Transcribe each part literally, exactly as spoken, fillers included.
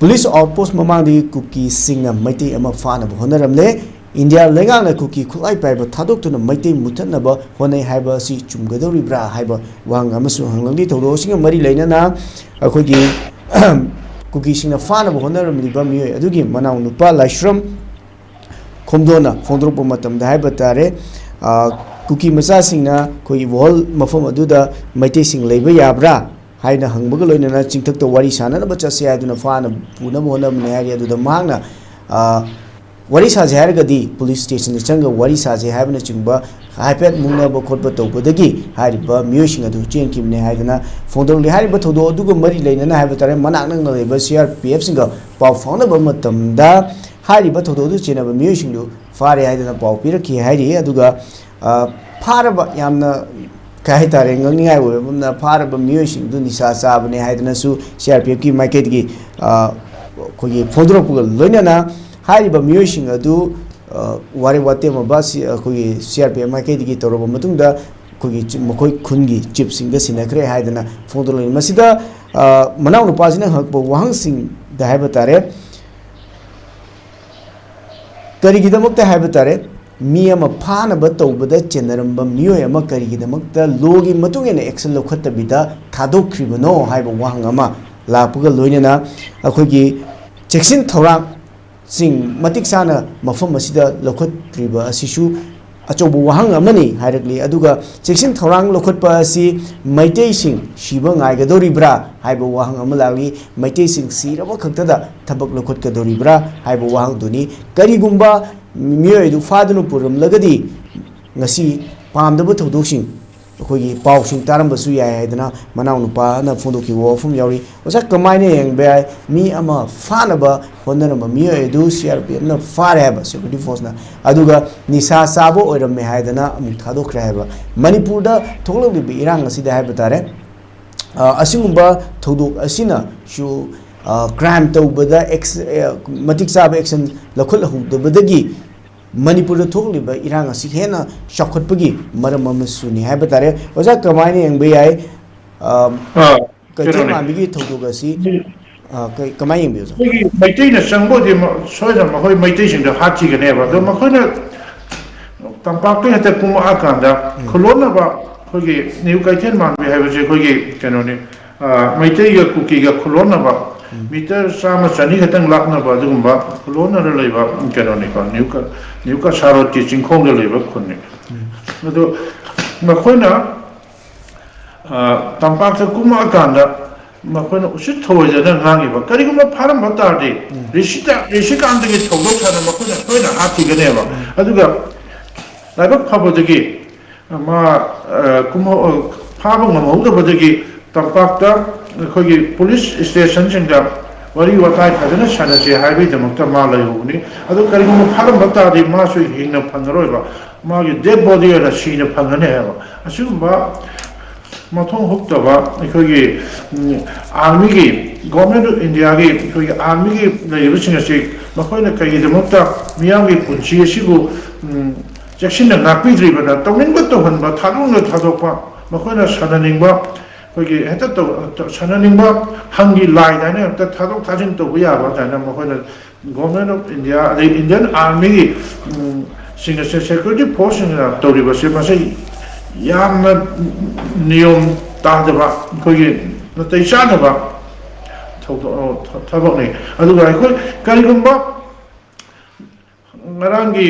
Police ꯑꯥꯎꯠꯄꯣꯁ ꯃꯃꯥꯡꯗꯒꯤ ꯀꯨꯀꯤꯁꯤꯡꯅ ꯃꯩꯇꯩ ꯑꯃ ꯐꯥꯅꯕ ꯍꯣꯠꯅꯔꯝꯂꯦ꯫ ꯏꯟꯗꯤꯌꯥ ꯂꯩꯉꯥꯛꯅ ꯀꯨꯀꯤ ꯈꯨꯠꯂꯥꯏ ꯄꯥꯏꯕ ꯊꯥꯗꯣꯛꯇꯨꯅ ꯃꯩꯇꯩ ꯃꯨꯊꯠꯅꯕ ꯍꯣꯠꯅꯩ ꯍꯥꯏꯕ ꯑꯁꯤ ꯆꯨꯝꯒꯗꯧꯔꯤꯕ꯭ꯔꯥ ꯍꯥꯏꯕ ꯋꯥꯍꯪ ꯑꯃꯁꯨ ꯍꯪꯂꯛꯂꯤ꯫ ꯊꯧꯗꯣꯛ ꯑꯁꯤꯒ ꯃꯔꯤ ꯂꯩꯅꯅ ꯑꯩꯈꯣꯏꯒꯤ ꯀꯨꯀꯤꯁꯤꯡꯅ ꯐꯥꯅꯕ ꯍꯣꯠꯅꯔꯝꯂꯤꯕ ꯃꯤꯑꯣꯏ ꯑꯗꯨꯒꯤ ꯃꯅꯥꯎ ꯅꯨꯄꯥ ꯂꯥꯏꯁ꯭ꯔꯝ ꯈꯣꯝꯗꯣꯟꯅ ꯐꯣꯡꯗꯣꯔꯛꯄ ꯃꯇꯝꯗ ꯍꯥꯏꯕ ꯇꯥꯔꯦ, ꯑ, ꯀꯨꯀꯤ ꯃꯆꯥꯁꯤꯡꯅ ꯑꯩꯈꯣꯏꯒꯤ ꯋꯥꯍꯣꯜ ꯃꯐꯝ ꯑꯗꯨꯗ ꯃꯩꯇꯩꯁꯤꯡ ꯂꯩꯕ ꯌꯥꯕ꯭ꯔꯥ ꯍꯥꯏꯅ ꯍꯪꯕꯒ ꯂꯣꯏꯅꯅ ꯆꯤꯡꯊꯛꯇ ꯋꯥꯔꯤ ꯁꯥꯟꯅꯅꯕ ꯆꯠꯁꯤ ꯍꯥꯏꯗꯨꯅ ꯐꯥꯅ ꯄꯨꯅꯕ ꯍꯣꯠꯅꯕꯅꯤ ꯍꯥꯏꯔꯤ꯫ ꯑꯗꯨꯗ ꯃꯍꯥꯛꯅ, ꯑ, ꯋꯥꯔꯤ ꯁꯥꯁꯦ ꯍꯥꯏꯔꯒꯗꯤ ꯄꯨꯂꯤꯁ ꯁ꯭ꯇꯦꯁꯟꯗ ꯆꯪꯉꯒ ꯋꯥꯔꯤ ꯁꯥꯁꯦ ꯍꯥꯏꯕꯅꯆꯤꯡꯕ ꯍꯥꯏꯐꯦꯠ ꯃꯨꯛꯅꯕ ꯈꯣꯠꯄ ꯇꯧꯕꯗꯒꯤ ꯍꯥꯏꯔꯤꯕ ꯃꯤꯑꯣꯏꯁꯤꯡ ꯑꯗꯨ ꯆꯦꯟꯈꯤꯕꯅꯤ ꯍꯥꯏꯗꯅ ꯐꯣꯡꯗꯣꯛꯂꯤ꯫ ꯍꯥꯏꯔꯤꯕ ꯊꯧꯗꯣꯛ ꯑꯗꯨꯒ ꯃꯔꯤ ꯂꯩꯅꯅ ꯍꯥꯏꯕ ꯇꯥꯔꯦ, ꯃꯅꯥꯛ ꯅꯛꯅ ꯂꯩꯕ ꯁꯤ ꯑꯥꯔ ꯄꯤ ꯑꯦꯐꯁꯤꯡꯒ ꯄꯥꯎ ꯐꯥꯎꯅꯕ ꯃꯇꯝꯗ ꯍꯥꯏꯔꯤꯕ ꯊꯧꯗꯣꯛ ꯑꯗꯨ ꯆꯦꯟꯅꯕ ꯃꯤꯑꯣꯏꯁꯤꯡꯗꯨ ꯐꯥꯔꯦ ꯍꯥꯏꯗꯅ ꯄꯥꯎ ꯄꯤꯔꯛꯈꯤ ꯍꯥꯏꯔꯤ꯫ ꯑꯗꯨꯒ, ꯑ, ꯐꯥꯔꯕ, ꯌꯥꯝꯅ ꯀꯩ ꯍꯥꯏꯇꯥꯔꯦ, ꯉꯛꯅꯤꯡꯉꯥꯏ ꯑꯣꯏꯕ ꯑꯃꯅ, ꯐꯥꯔꯕ ꯃꯤꯑꯣꯏꯁꯤꯡꯗꯨ ꯅꯤꯁꯥ ꯆꯥꯕꯅꯦ ꯍꯥꯏꯗꯅꯁꯨ ꯁꯤ ꯑꯥꯔ ꯄꯤ ꯑꯦꯐꯀꯤ ꯃꯥꯏꯀꯩꯗꯒꯤ, ꯑ, ꯑꯩꯈꯣꯏꯒꯤ ꯐꯣꯡꯗꯣꯔꯛꯄꯒ ꯂꯣꯏꯅꯅ ꯍꯥꯏꯔꯤꯕ ꯃꯤꯑꯣꯏꯁꯤꯡ ꯑꯗꯨ, ꯑ, ꯋꯥꯔꯦꯞ ꯋꯥꯇꯦꯝꯃꯕ ꯁꯤ-, ꯑꯩꯈꯣꯏꯒꯤ ꯁꯤ ꯑꯥꯔ ꯄꯤ ꯑꯦꯐ ꯃꯥꯏꯀꯩꯗꯒꯤ ꯇꯧꯔꯕ ꯃꯇꯨꯡꯗ ꯑꯩꯈꯣꯏꯒꯤ ꯆꯤ-, ꯃꯈꯣꯏ ꯈꯨꯟꯒꯤ ꯆꯤꯞꯁꯤꯡꯗ ꯁꯤꯟꯅꯈ꯭ꯔꯦ ꯍꯥꯏꯗꯅ ꯐꯣꯡꯗꯣꯛꯂꯛꯏ꯫ ꯃꯁꯤꯗ, ꯑ, ꯃꯅꯥꯎ ꯅꯨꯄꯥꯁꯤꯅ ꯍꯪꯉꯛꯄ ꯋꯥꯍꯪꯁꯤꯡꯗ ꯍꯥꯏꯕ ꯇꯥꯔꯦ, ꯀꯔꯤꯒꯤꯗꯃꯛꯇ ꯍꯥꯏꯕ ꯇꯥꯔꯦ, ꯃꯤ ꯑꯃ ꯐꯥꯅꯕ ꯇꯧꯕꯗ ꯆꯦꯟꯅꯔꯝꯕ ꯃꯤꯑꯣꯏ ꯑꯃ ꯀꯔꯤꯒꯤꯗꯃꯛꯇ ꯂꯣꯒꯤ ꯃꯇꯨꯡ ꯏꯟꯅ ꯑꯦꯛꯁꯟ ꯂꯧꯈꯠꯇꯕꯤꯗ ꯊꯥꯗꯣꯛꯈ꯭ꯔꯤꯕꯅꯣ ꯍꯥꯏꯕ ꯋꯥꯍꯪ ꯑꯃ ꯂꯥꯛꯄꯒ ꯂꯣꯏꯅꯅ ꯑꯩꯈꯣꯏꯒꯤ ꯆꯦꯛꯁꯤꯟ ꯊꯧꯔꯥꯡꯁꯤꯡ ꯃꯇꯤꯛ ꯆꯥꯅ ꯃꯐꯝ ꯑꯁꯤꯗ ꯂꯧꯈꯠꯇ꯭ꯔꯤꯕ ꯑꯁꯤꯁꯨ ꯑꯆꯧꯕ ꯋꯥꯍꯪ ꯑꯃꯅꯤ ꯍꯥꯏꯔꯛꯂꯤ꯫ ꯑꯗꯨꯒ ꯆꯦꯛꯁꯤꯟ ꯊꯧꯔꯥꯡ ꯂꯧꯈꯠꯄ ꯑꯁꯤ ꯃꯩꯇꯩꯁꯤꯡ ꯁꯤꯕ ꯉꯥꯏꯒꯗꯧꯔꯤꯕ꯭ꯔꯥ ꯍꯥꯏꯕ ꯋꯥꯍꯪ ꯑꯃ ꯂꯥꯛꯂꯤ꯫ ꯃꯩꯇꯩꯁꯤꯡ ꯁꯤꯔꯕ ꯈꯛꯇꯗ ꯊꯕꯛ ꯂꯧꯈꯠꯀꯗꯧꯔꯤꯕ꯭ꯔꯥ ꯍꯥꯏꯕ ꯋꯥꯍꯪꯗꯨꯅꯤ꯫ ꯀꯔꯤꯒꯨꯝꯕ ꯃꯤꯑꯣꯏ ꯑꯗꯨ ꯐꯥꯗꯨꯅ ꯄꯨꯔꯝꯂꯒꯗꯤ ꯉꯁꯤ ꯄꯥꯝꯗꯕ ꯊꯧꯗꯣꯛꯁꯤꯡ, ꯑꯩꯈꯣꯏꯒꯤ ꯄꯥꯎꯁꯤꯡ ꯇꯥꯔꯝꯕꯁꯨ ꯌꯥꯏ ꯍꯥꯏꯗꯅ ꯃꯅꯥꯎ ꯅꯨꯄꯥꯅ ꯐꯣꯡꯗꯣꯛꯈꯤꯕ ꯋꯥꯐꯝ ꯌꯥꯎꯔꯤ꯫ ꯑꯣꯖꯥ, ꯀꯃꯥꯏꯅ ꯌꯦꯡꯕ ꯌꯥꯏ? ꯃꯤ ꯑꯃ ꯐꯥꯅꯕ ꯍꯣꯠꯅꯔꯝꯕ ꯃꯤꯑꯣꯏ ꯑꯗꯨ ꯁꯤ ꯑꯥꯔ ꯄꯤ ꯑꯦꯐꯅ ꯐꯥꯔꯦ ꯍꯥꯏꯕ, ꯁꯦꯀ꯭ꯌꯨꯔꯤꯇꯤ ꯐꯣꯔꯁꯅ, ꯑꯗꯨꯒ ꯅꯤꯁꯥ ꯆꯥꯕ ꯑꯣꯏꯔꯝꯃꯦ ꯍꯥꯏꯗꯅ ꯑꯃꯨꯛ ꯊꯥꯗꯣꯛꯈ꯭ꯔꯦ ꯍꯥꯏꯕ꯫ ꯃꯅꯤꯄꯨꯔꯗ ꯊꯣꯛꯂꯛꯂꯤꯕ ꯏꯔꯥꯡ ꯑꯁꯤꯗ ꯍꯥꯏꯕ ꯇꯥꯔꯦ, ꯑ, ꯑꯁꯤꯒꯨꯝꯕ ꯊꯧꯗꯣꯛ ꯑꯁꯤꯅꯁꯨ, ꯑ, ꯀ꯭ꯔꯥꯏꯝ ꯇꯧꯕꯗ ꯑꯦꯛꯁ-, ꯑ, ꯃꯇꯤꯛ ꯆꯥꯕ ꯑꯦꯛꯁꯟ ꯂꯧꯈꯠꯍꯧꯗꯕꯗꯒꯤ ꯃꯅꯤꯄꯨꯔꯗ ꯊꯣꯛꯂꯤꯕ ꯏꯔꯥꯡ ꯑꯁꯤ ꯍꯦꯟꯅ ꯆꯥꯎꯈꯠꯄꯒꯤ ꯃꯔꯝ ꯑꯃꯁꯨꯅꯤ ꯍꯥꯏꯕ ꯇꯥꯔꯦ꯫ ꯑꯣꯖꯥ, ꯀꯃꯥꯏꯅ ꯌꯦꯡꯕ ꯌꯥꯏ? ꯑ, ꯑ, ꯀꯩꯊꯦꯜ ꯀꯩꯅꯣꯅꯦ꯫ ꯃꯥꯟꯕꯤꯒꯤ ꯊꯧꯗꯣꯛ ꯑꯁꯤ ꯑ, ꯀꯩ-, ꯀꯃꯥꯏꯅ ꯌꯦꯡꯕꯤꯕꯁꯦ? ꯑꯩꯈꯣꯏꯒꯤ ꯃꯩꯇꯩꯅ ꯆꯪꯕ ꯑꯣꯏꯗꯤ ꯃ-, ꯁꯣꯏꯗꯅ ꯃꯈꯣꯏ ꯃꯩꯇꯩꯁꯤꯡꯗꯣ ꯍꯥꯠꯈꯤꯒꯅꯦꯕ꯫ ꯑꯗꯣ ꯃꯈꯣꯏꯅ ꯇꯝꯄꯥꯛꯇ ꯍꯦꯛꯇ ꯀꯨꯝꯃꯛꯑꯀꯥꯟꯗ ꯈꯨꯂꯣꯟꯅꯕ ꯑꯩꯈꯣꯏꯒꯤ ꯅ꯭ꯌꯨ ꯀꯩꯊꯦꯜ ꯃꯥꯟꯕꯤ ꯍꯥꯏꯕꯁꯦ ꯑꯩꯈꯣꯏꯒꯤ ꯀꯩꯅꯣꯅꯤ, ꯑ, ꯃꯩꯇꯩꯒ ꯀꯨꯀꯤꯒ ꯈꯨꯂꯣꯟꯅꯕ ꯃꯤꯇꯔ ꯆꯥꯝꯃ ꯆꯅꯤ ꯈꯛꯇꯪ ꯂꯥꯞꯅꯕ ꯑꯗꯨꯒꯨꯝꯕ ꯈꯨꯂꯣꯟꯅꯔ ꯂꯩꯕ ꯀꯩꯅꯣꯅꯤꯀꯣ, ꯅ꯭ꯌꯨ ꯀ-, ꯅ꯭ꯌꯨ ꯀꯁꯥꯔꯣꯠꯀꯤ ꯆꯤꯡꯈꯣꯡꯗ ꯂꯩꯕ ꯈꯨꯟꯅꯤ꯫ ꯑꯗꯣ ꯃꯈꯣꯏꯅ, ꯑ, ꯇꯝꯄꯥꯛꯇ ꯀꯨꯝꯃꯛꯑꯀꯥꯟꯗ ꯃꯈꯣꯏꯅ ꯎꯁꯤꯠ ꯊꯑꯣꯏꯗꯅ ꯉꯥꯡꯉꯤꯕ, ꯀꯔꯤꯒꯨꯝꯕ ꯐꯥꯔꯝꯕ ꯇꯥꯔꯗꯤ ꯔꯤꯁꯤꯇ-, ꯔꯤꯁꯤꯀꯥꯟꯇꯒꯤ ꯊꯧꯗꯣꯛ ꯁꯥꯟꯅ ꯃꯈꯣꯏꯅ ꯁꯣꯏꯗꯅ ꯍꯥꯠꯈꯤꯒꯅꯦꯕ꯫ ꯑꯗꯨꯒ ꯂꯥꯏꯕꯛ ꯐꯕꯗꯒꯤ ꯃꯥ, ꯑ, ꯀꯨꯝꯍꯧ-, ꯐꯥꯕ ꯉꯝꯍꯧꯗꯕꯗꯒꯤ ꯇꯝꯄꯥꯛꯇ ꯑꯩꯈꯣꯏꯒꯤ ꯄꯨꯂꯤꯁ ꯏꯁꯇꯦꯁꯟꯁꯤꯡꯗ ꯋꯥꯔꯤ ꯋꯥꯇꯥꯏ ꯐꯖꯅ ꯁꯥꯟꯅꯁꯦ ꯍꯥꯏꯕꯒꯤꯗꯃꯛꯇ ꯃꯥ ꯂꯩꯍꯧꯕꯅꯤ꯫ ꯑꯗꯨ ꯀꯔꯤꯒꯨꯝꯕ ꯐꯥꯔꯝꯕ ꯇꯥꯔꯗꯤ ꯃꯥꯁꯨ ꯍꯤꯡꯅ ꯐꯪꯉꯔꯣꯏꯕ, ꯃꯥꯒꯤ ꯗꯦꯗ ꯕꯣꯗꯤ ꯑꯣꯏꯅ ꯁꯤꯅ ꯐꯪꯒꯅꯤ ꯍꯥꯏꯕ꯫ ꯑꯁꯤꯒꯨꯝꯕ ꯃꯊꯣꯡ ꯍꯨꯛꯇꯕ ꯑꯩꯈꯣꯏꯒꯤ, ꯎꯝ, ꯑꯥꯔꯃꯤꯒꯤ, ꯒꯣꯔꯃꯦꯟ ꯑꯣꯐ ꯏꯟꯗꯤꯌꯥꯒꯤ ꯑꯩꯈꯣꯏꯒꯤ ꯑꯥꯔꯃꯤꯒꯤ ꯂꯩꯔꯤꯕꯁꯤꯡ ꯑꯁꯤ ꯃꯈꯣꯏꯅ ꯀꯔꯤꯒꯤꯗꯃꯛꯇ ꯃꯤꯌꯥꯝꯒꯤ ꯄꯨꯟꯁꯤ ꯑꯁꯤꯕꯨ, ꯎꯝ, ꯆꯦꯛꯁꯤꯟꯅ ꯉꯥꯛꯄꯤꯗ꯭ꯔꯤꯕꯅ, ꯇꯧꯅꯤꯡꯕ ꯇꯧꯍꯟꯕ, ꯊꯥꯗꯣꯛꯅ ꯊꯥꯗꯣꯛꯄ, ꯃꯈꯣꯏꯅ ꯁꯥꯟꯅꯅꯤꯡꯕ, ꯑꯩꯈꯣꯏꯒꯤ ꯍꯦꯛꯇ ꯇꯧ-, ꯁꯥꯟꯅꯅꯤꯡꯕ ꯍꯪꯒꯤ ꯂꯥꯏꯗ ꯍꯥꯏꯅ ꯍꯦꯛꯇ ꯊꯥꯗꯣꯛ ꯊꯥꯖꯤꯟ ꯇꯧꯕ ꯌꯥꯕ ꯑꯗꯨꯃꯥꯏꯅ ꯃꯈꯣꯏꯅ ꯒꯣꯔꯃꯦꯟ ꯑꯣꯐ ꯏꯟꯗꯤꯌꯥ ꯑꯗꯩ ꯏꯟꯗꯤꯌꯟ ꯑꯥꯔꯃꯤꯒꯤ, ꯎꯝ, ꯁꯤꯡ ꯑꯁꯦ, ꯁꯦꯀ꯭ꯌꯨꯔꯤꯇꯤ ꯐꯣꯔꯁꯁꯤꯡꯅ ꯇꯧꯔꯤꯕꯁꯦ ꯃꯁꯤ ꯌꯥꯝꯅ ꯅꯤꯌꯣꯝ ꯇꯥꯗꯕ, ꯑꯩꯈꯣꯏꯒꯤ ꯅꯥꯇꯩ ꯆꯥꯗꯕ ꯊꯧꯗꯣꯛ, ꯊꯕꯛꯅꯤ꯫ ꯑꯗꯨꯒ ꯑꯩꯈꯣꯏ ꯀꯔꯤꯒꯨꯝꯕ ꯉꯔꯥꯡꯒꯤ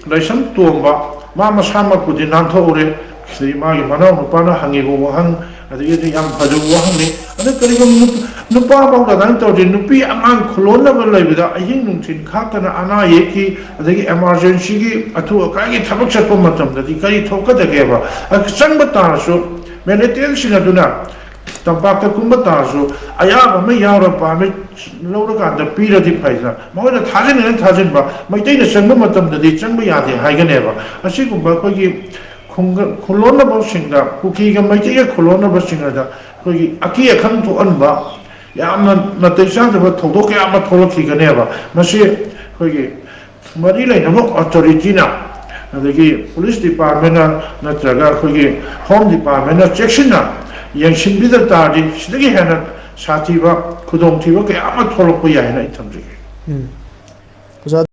ꯂꯥꯏꯁ꯭ꯔꯝ ꯇꯣꯝꯕ ꯃꯥ ꯃꯁꯥꯃꯛꯄꯨꯗꯤ ꯅꯥꯟꯊꯣꯛꯎꯔꯦ, ꯑꯗꯩ ꯃꯥꯒꯤ ꯃꯅꯥꯎ ꯅꯨꯄꯥꯅ ꯍꯪꯉꯤꯕ ꯋꯥꯍꯪ, ꯑꯗꯒꯤꯗꯤ ꯌꯥꯝ ꯐꯖꯕ ꯋꯥꯍꯪꯅꯤ꯫ ꯑꯗ ꯀꯔꯤꯒꯨꯝꯕ ꯅꯨꯞ-, ꯅꯨꯄꯥ ꯑꯃ ꯀꯃꯥꯏꯅ ꯇꯧꯔꯗꯤ ꯅꯨꯄꯤ ꯑꯉꯥꯡ ꯈꯨꯂꯣꯟꯅꯕ ꯂꯩꯕꯗ ꯑꯍꯤꯡ ꯅꯨꯡꯊꯤꯜ ꯈꯥꯛꯇꯅ ꯑꯅꯥ ꯑꯌꯦꯛꯀꯤ ꯑꯗꯒꯤ ꯏꯃꯥꯔꯖꯦꯟꯁꯤꯒꯤ ꯑꯊꯨ ꯑꯀꯥꯏꯒꯤ ꯊꯕꯛ ꯆꯠꯄ ꯃꯇꯝꯗꯗꯤ ꯀꯔꯤ ꯊꯣꯛꯀꯗꯒꯦꯕ? ꯑ, ꯆꯪꯕ ꯇꯥꯔꯁꯨ ꯃꯤꯂꯤꯇꯦꯟꯁꯤꯡ ꯑꯗꯨꯅ ꯇꯝꯄꯥꯛꯇ ꯀꯨꯝꯕ ꯇꯥꯔꯁꯨ ꯑꯌꯥꯕ ꯑꯃ ꯌꯥꯎꯔ ꯄꯥꯝꯃꯤ ꯂꯧꯔꯀꯥꯟꯗ ꯄꯤꯔꯗꯤ ꯐꯩꯗꯅ, ꯃꯈꯣꯏꯅ ꯊꯥꯖꯤꯟꯅꯤꯡꯉꯥꯏ ꯊꯥꯖꯤꯟꯕ, ꯃꯩꯇꯩꯅ ꯆꯪꯕ ꯃꯇꯝꯗꯗꯤ ꯆꯪꯕ ꯌꯥꯗꯦ ꯍꯥꯏꯒꯅꯦꯕ꯫ ꯑꯁꯤꯒꯨꯝꯕ ꯑꯩꯈꯣꯏꯒꯤ ꯈꯨꯡꯒ-, ꯈꯨꯂꯣꯟꯅꯕꯁꯤꯡꯗ, ꯀꯨꯀꯤꯒ ꯃꯩꯇꯩꯒ ꯈꯨꯂꯣꯟꯅꯕꯁꯤꯡ ꯑꯗ ꯑꯩꯈꯣꯏꯒꯤ ꯑꯀꯤ ꯑꯈꯪ ꯊꯣꯛꯍꯟꯕ, ꯌꯥꯝꯅ ꯅꯥꯇꯩ ꯆꯥꯗꯕ ꯊꯧꯗꯣꯛ ꯀꯌꯥ ꯑꯃ ꯊꯣꯛꯂꯛꯈꯤꯒꯅꯦꯕ꯫ ꯃꯁꯤ ꯑꯩꯈꯣꯏꯒꯤ ꯃꯔꯤ ꯂꯩꯅꯕ ꯑꯣꯊꯣꯔꯤꯇꯤꯅ, ꯑꯗꯒꯤ ꯄꯨꯂꯤꯁ ꯗꯤꯄꯥꯔꯠꯃꯦꯟꯅ ꯅꯠꯇ꯭ꯔꯒ ꯑꯩꯈꯣꯏꯒꯤ ꯍꯣꯝ ꯗꯤꯄꯥꯔꯠꯃꯦꯟꯅ ꯆꯦꯛꯁꯤꯟꯅ ꯌꯦꯡꯁꯤꯟꯕꯤꯗ ꯇꯥꯔꯗꯤ ꯁꯤꯗꯒꯤ ꯍꯦꯟꯅ ꯁꯥꯊꯤꯕ ꯈꯨꯗꯣꯡꯊꯤꯕ ꯀꯌꯥ ꯑꯃ ꯊꯣꯛꯂꯛꯄ ꯌꯥꯏ ꯍꯥꯏꯅ ꯑꯩ ꯊꯝꯖꯒꯦ꯫ ꯎꯝ꯫ ꯑꯣꯖꯥ